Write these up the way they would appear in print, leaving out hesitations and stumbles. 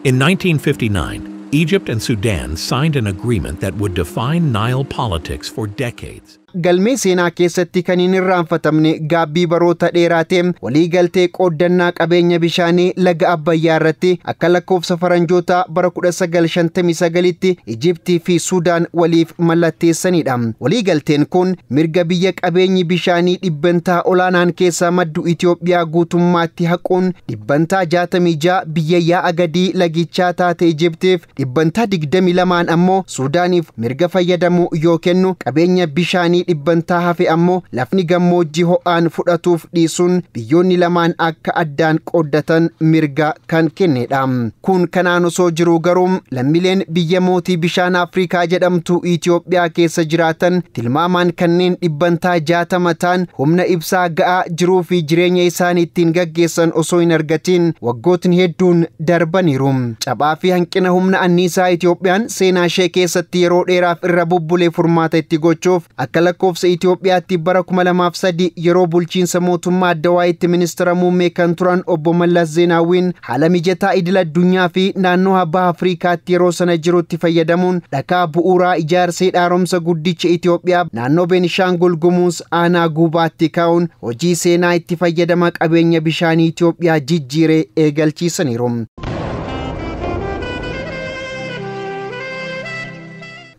In 1959, Egypt and Sudan signed an agreement that would define Nile politics for decades. Galmee seenaa keessatti kan hin irraanfatamne gaabbii baroota dheeraa ta'e waliigaltee qooddannaa qabeenya bishaanii laga Abbayyaa irratti akka lakkoofsa faranjoota bara 1959tti Ijiptii fi Suudaan waliif mallatteessanidha. Waliigalteen kun mirga biyya qabeenyi bishaanii dhibbantaa olaanaan keessaa maddu Itoophiyaa guutummaatti haquun dhibbantaa 66 biyya yaa'a gadii lagichaa taate Ijiptiif, dhibbantaa 22 ammoo Suudaaniif mirga fayyadamuu yoo kennu, qabeenya bishaanii dhibbantaa hafe ammoo lafni gammoojjii ho'aan fudhatuuf dhiisuun biyyoonni lamaan akka addaan qooddatan mirga kan kennedha. Kun kanaan osoo jiruu garuu lammiileen biyya mootii bishaan Afrikaa jedhamtu Itoophiyaa keessa jiraatan tilmaamaan kanneen dhibbantaa 60 ta'an humna ibsaa ga'aa jiruu fi jireenya isaanii ittiin gaggeessan osoo hin argatiin waggootni hedduun darbaniiru. Cabaa fi hanqina humna anniisaa Itoophiyaan seenaa ishee keessatti yeroo dheeraaf irra bubbulee furmaata itti gochuuf akka lakkoofsa Itoophiyaatti bara 2003 yeroo bulchiinsa mootummaa Addawaayitti ministeera muummee kan turan obbo Mallas Zeenaawwiin haala mijataa idil addunyaa fi naannoo baha Afrikaatti yeroo sana jirutti fayyadamuun dhakaa bu'uuraa ijaarsa hidha haaromsa guddicha Itoophiyaa naannoo Beenishaangul Gumuz aanaa Guubaatti kaa'uun hojii seenaa itti fayyadama qabeenya bishaanii Itoophiyaa jijjiiree eegalchiisaniiru.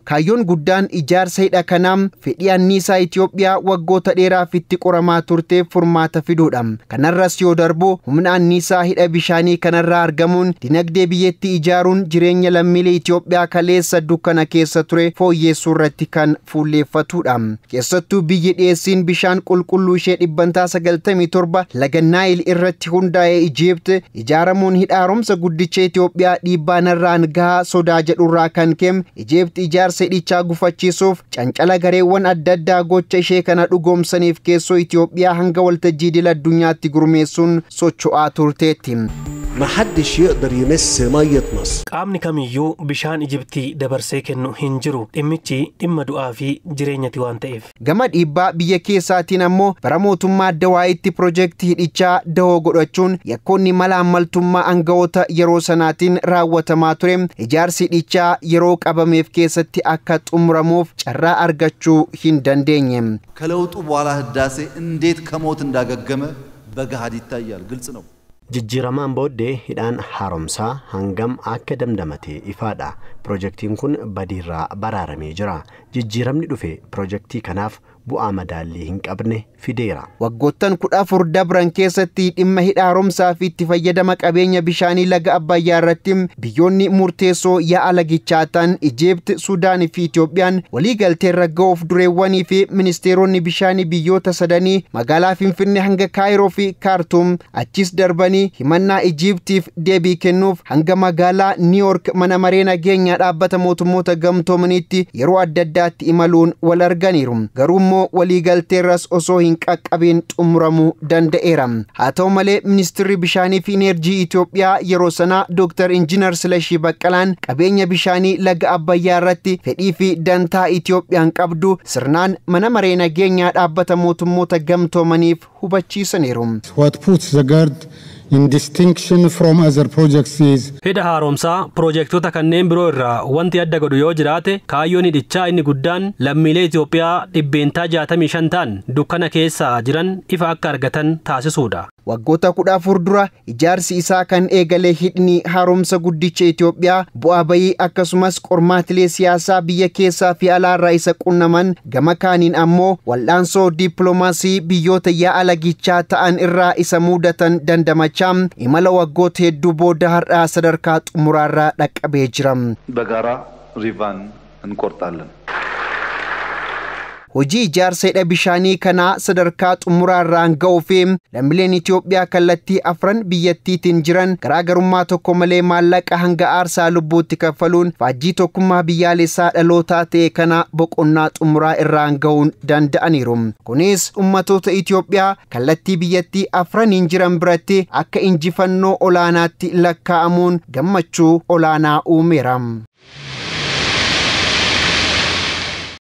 Kaayyoon guddaan ijaarsa hidha kanaa fedhii anniisaa Itoophiyaa waggoota dheeraaf itti qoramaa turteef furmaata fiduudha. Kanarras yoo darbu humna anniisaa hidha bishaanii kanarraa argamuun dinagdee biyyattii ijaaruun jireenya lammiilee Itoophiyaa kaleessa dukkana keessa ture fooyyessuu irratti kan fuulleeffatudha. Keessattuu biyyi dhiyeessiin bishaan qulqulluu ishee dhibbantaa 97 laga Naayil irratti hundaa'e Ijipt ijaaramuun hidha haaromsa guddicha Itoophiyaa dhiibbaa narraan gahaa sodaa jedhurraa kan ka'e Ijipt ijaarsa hidhichaa gufachiisuuf cancala gareewwan adda addaa gocha ishee kana dhugoomsaniif keessoo Itoophiyaa hanga waltajjii idil addunyaatti gurmeessuun socho'aa turteetti. محدش يقدر يمس مية مصر. Qaamni kamiyyuu bishaan Ijiptii dabarsee kennu hin jiru. Dhimmichi dhimma du'aa fi jireenyati waan ta'eef. Gama dhiibbaa biyya keessaatiin ammoo bara mootummaa Addawaayitti piroojeektii hidhichaa dahoo godhachuun yakkoonni mala ammaltummaa aangawoota yeroo sanaatiin raawwatamaa ture ijaarsi hidhichaa yeroo qabameef keessatti akka xumuramuuf carraa argachuu hin dandeenye. ከለውጡ በኋላ ህዳሴ እንዴት ከሞት እንዳገገመ በገሃድ ይታያል። ግልጽ ነው። Jijjiiramaan booddee hidhaan haaromsaa hangam akka damdamate ifaadha. Piroojeektiin kun badiirraa baraaramee jira. Jijjiiramni dhufe piroojeektii kanaaf bu'aa madaallii hin qabne fideera. Waggoottan 14 dabran keessatti dhimma hidha haaromsaa fi itti fayyadama qabeenya bishaanii laga Abbayyaa irratti biyyoonni murteessoo yaa'a lagichaa ta'an Ijipt, Suudaanii fi Itoophiyaan waliigaltee irra ga'uuf dureewwanii fi ministeeronni bishaanii biyyoota sadanii magaalaa Finfinnee hanga Kaayiroo fi Kaartuum, achis darbanii himannaa Ijiptiif deebii kennuuf hanga magaalaa Niiyork mana maree nageenyaa dhaabbata mootummoota gamtoomaniitti yeroo adda addaatti imaluun wal arganiiru. Garuu immoo waliigalteerras osoo hin qaqqabiin xumuramuu danda'eera. Haa ta'u malee ministeerri bishaanii fi ineerjii Itoophiyaa yeroo sanaa Dr. Injiinar Silashii Baqqalaan qabeenya bishaanii laga Abbayyaa irratti fedhii fi dantaa Itoophiyaan qabdu sirnaan mana maree nageenyaa dhaabbata mootummoota gamtoomaniif hubachiisaniiru. What puts the GERD in distinction from other projects is Hidha haaromsaa piroojektota kanneen biroo irraa wanti adda godhu yoo jiraate kaayyoon hidhichaa inni guddaan lammiilee Itoophiyaa 65% ta'an dukkana keessa jiran ifa akka argatan taasisuudha. Waggoota 14 dura ijaarsi isaa kan eegale hidhni haaromsa guddicha Itoophiyaa bu'aa bayii akkasumas qormaatilee siyaasaa biyya keessaa fi alaarraa isa qunnaman, gama kaaniin ammoo wal'aansoo dippiloomaasii biyyoota yaa'a lagichaa ta'an irraa isa mudatan dandamachaa imala waggoota hedduu booda har'aa sadarkaa xumuraarraa dhaqqabee jira. በጋራ ሪቫን እንቆርጣለን። Hojii ijaarsa hidha bishaanii kanaa sadarkaa xumuraarraan ga'uu fi lammiileen Itoophiyaa kallattii afran biyyattiitiin jiran garaagarummaa tokko malee maallaqa hanga aarsaa lubbuutti kaffaluun faajjii tokkummaa biyyaalessaa dhalootaa ta'e kana boqonnaa xumuraa irraan ga'uun danda'aniiru. Kunis ummatoota Itoophiyaa kallattii biyyattii afraniin jiran biratti akka injifannoo olaanaatti lakkaa'amuun gammachuu olaanaa uumeera.